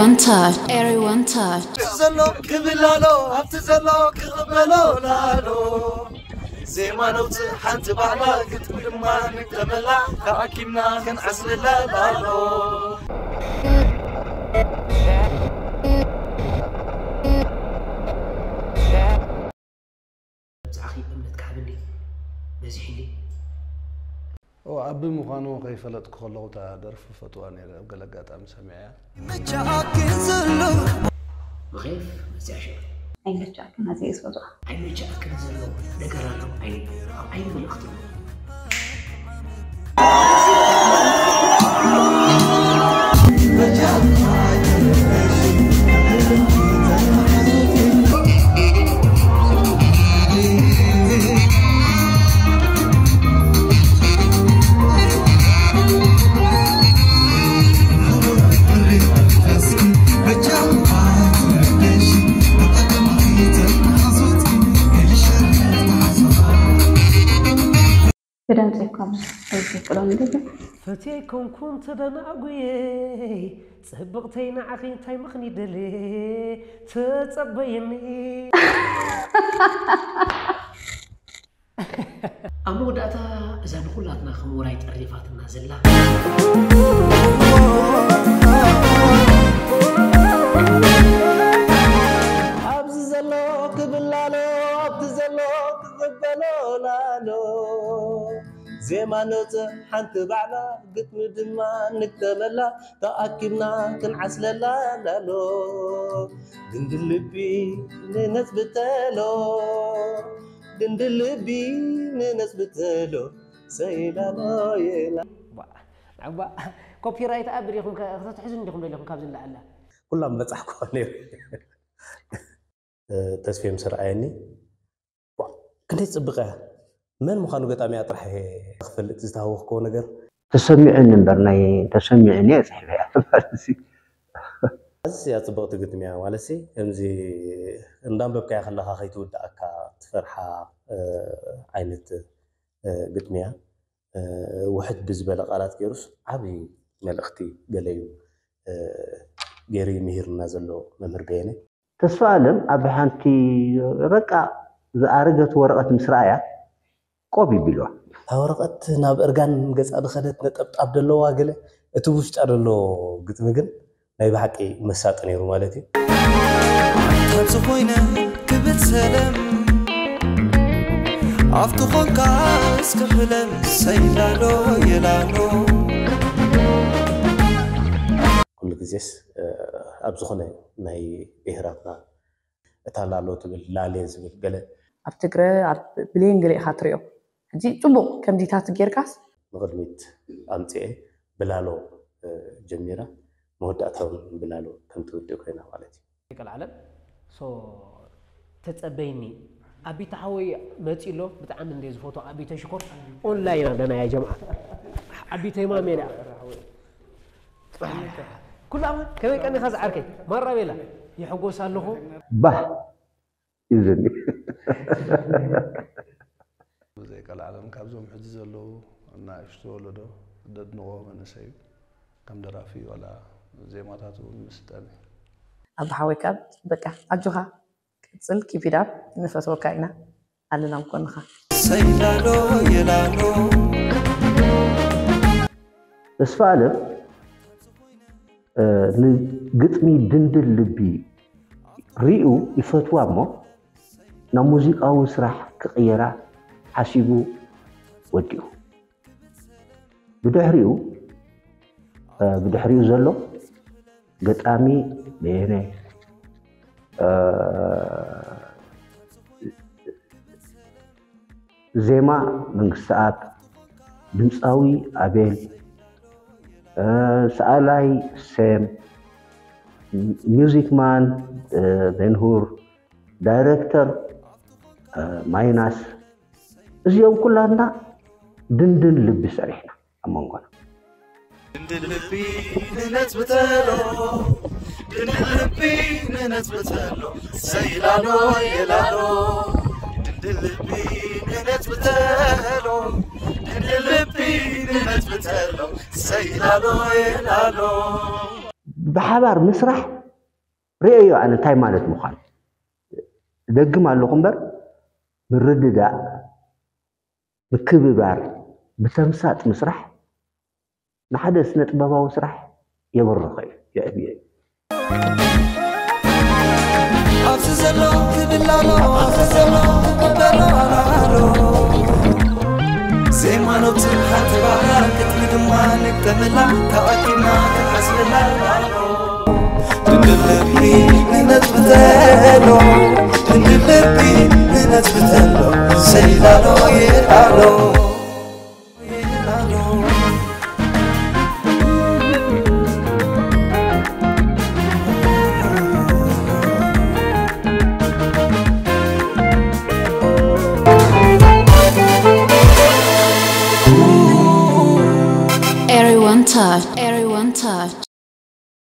One touch, everyone touch. ዘሎ ክብል ኣሎ ኣብቲ ዘሎ ክቕበሎ ላሎ ዜማ ነውፅእ ሓንቲ ባዕላ ግጥሚ ድማ ንግጠመላ ተኣኪብና ክንዓስለላ ላሎ ብዛዕኺ እምነት ክሃበኒ በዚሕኒ ኣቢ ምዃኑ ከይፈለጥኩ ከለኹ እታ ደርፊ ፈትዋ ነይረ ኣብ ገለ ኣጋጣሚ ሰሚዐያ መቻኣክን ዘሎ ብኸይፍ መፅያ ሽዑ ኣይመቻእክን ኣዘየ ዝፈትዋ ኣይመቻእክን ዘሎ ነገር ኣሎ ኣብ ዓይኒ መልእኽቲ ብድምፂ እኳ ብዙሕ ኣይዘክሮን እንደዚ ፈትየ ኣይኮንኩን ተደናጉየ ጽብቕተይ ንዓኺ እንታይ ምኽኒ ደልየ ተጸበይኒ ኣብ መወዳእታ እዛ ንኹላትና ከም ውራይ ጠሪፋትና ዘላ ኣብዚ ዘሎ ክብል ኣሎ ኣብቲ ዘሎ ክቕበሎ ላሎ ዜማ ነውፅእ ሓንቲ ባዕላ ግጥሚ ድማ ንግጠመላ ተኣኪብና ክንዓስለላ ላሎ ድንድል ልቢ ንነፅብተሎ ድንድል ልቢ ንነፅብተሎ ሰይላሎ የላ ዓባ ኮፒራይት ኣብ ዲኹም ከተትሕዙ እንዲኹም ደለኹም ካብዚ ንላዓላ ኩላም በጻሕኩ ነይሩ ተስፌ ምስ ረኣየኒ "ዋ፣ ክንደይ ጽብቕ እያ መን ምዃኑ ገጣሚኣ ጥራሕ እየ ክፈልጥ ዝተሃወኽክዎ ነገር ተሰሚዑኒ እምበር ናይ ተሰሚዑኒ እየ ጽሒፈያ ማለት እዚ ኣዝያ ጽብቕቲ ግጥሚ እያ ማለት ሲ ከምዚ እንዳንበብካያ ከለኻ ከይትውድኣካ ትፈርሓ ዓይነት ግጥሚ እያ ውሕድ ብዝበለ ቃላት ገይሩስ ዓብዪ መልእኽቲ ገለ እዩ ገይሩ ምሂርና ዘሎ መምህር በየነ። ተስፋ ኣለም ኣብ ሓንቲ ረቃ ዝኣረገት ወረቐት ምስ ረኣያ ቆብ ይቢልዋ። እታ ወረቐት ናብ እርጋን ገጻ ዝኸደት ነጠብጣብ ደለዋ ገለ እቲ ውሽጣ ደሎ ግጥሚ ግን ናይ ብሓቂ መሳጢ ነይሩ ማለት እዩ። ታብዚ ኮይነ ክብል ሰለም ኣብቲ ኾንካ እስከፍለም ሰይላሎ የላሎ ኩሉ ግዜስ ኣብ ዝኾነ ናይ ብሄራትና እታ ላሎ ትብል ላሌ ዝብል ገለ ኣብ ትግረ ኣብ ብሌን ገለ ኢኻ ትሪኦ ሕጂ ፅቡቕ ከምዚታት ጌርካስ ንቕድሚት ኣምፅኤ ብላሎ ጀሚራ መወዳእታ እውን ብላሎ ከምትውድእ ኮይና ማለት እዩ። ቀልዓለም so ተጸበይኒ ኣቢተ ሓወይ መጺ ኣሎ ብጣዕሚ እንደ ዝፈቶ ኣቢተ ሽኮር online ኣለና ያ ጀምዓ ኣቢተ ማሜዳ ኩላማ ከመይ ቀኒኻ ዝዓርከይ ማራ ቤላ ይሕጎስ ኣለኹ ባህ ይብለኒ። ብዘይ ቀልዓለም ካብዞም ሕዚ ዘለዉ ኣናእሽቱ ወለዶ ደድንቖ መንእሰይ እዩ። ከም ደራፊ ዋላ ዜማታቱ እውን ምስጠን እዩ። ኣቦ ሓወይ ካብ በቃ ኣጆኻ ቀጽል keep it up ንፈትወካ ኢና ኣለና ኣብ ጎንኻ። ሰይላሎ የላሎ ተስፋ ኣለም ንግጥሚ ድንድል ልቢ ሪኡ ይፈትዋ እሞ ናብ ሙዚቃዊ ስራሕ ክቕየራ ሓሲቡ ወዲኡ። ብድሕሪኡ ብድሕሪኡ ዘሎ ገጣሚ በየነ ዜማ መንግስተኣብ፣ ድምፃዊ ኣቤል፣ ሰኣላይ ሴም፣ ሚውዚክ ማን ቤንሁር፣ ዳይሬክተር ማይናስ እዚኦም ኩላትና ድንድን ልቢ ሰሪሕና ኣብ መንጎና። ድንድን ልቢ ንነጽብተሎ ድንድን ልቢ ንነጽብተሎ ሰይላሎ የላሎ ድንድን ልቢ ንነጽብተሎ ድንድን ልቢ ንነጽብተሎ ሰይላሎ የላሎ ብሓባር ምስራሕ ርእዮ ኣነ እንታይ ማለት ምዃን። ደግም ኣለኹ እምበር፣ ምርድዳእ፣ ምክብባር፣ ብተምሳጥ ምስራሕ ንሓደ ስነ ጥበባዊ ስራሕ የበርኾ እዩ፣ የዕብዮ እዩ። ኣብዚ ዘሎ ክብል ኣሎ ኣብዚ ዘሎ ክቅበሎ ኣሎ። ዜማ ነብሱ ሓንቲ ባህላ ግጥሚ ድማ ንግጠመላ፣ ተኣኪብና ክንሓስበላ ኣሎ። ክንዲ ልቢ ንነጥብተሎ፣ ክንዲ ልቢ ንነጥብተሎ፣ ሰይዳሎ ይዳሎ። Everyone touch, everyone touch.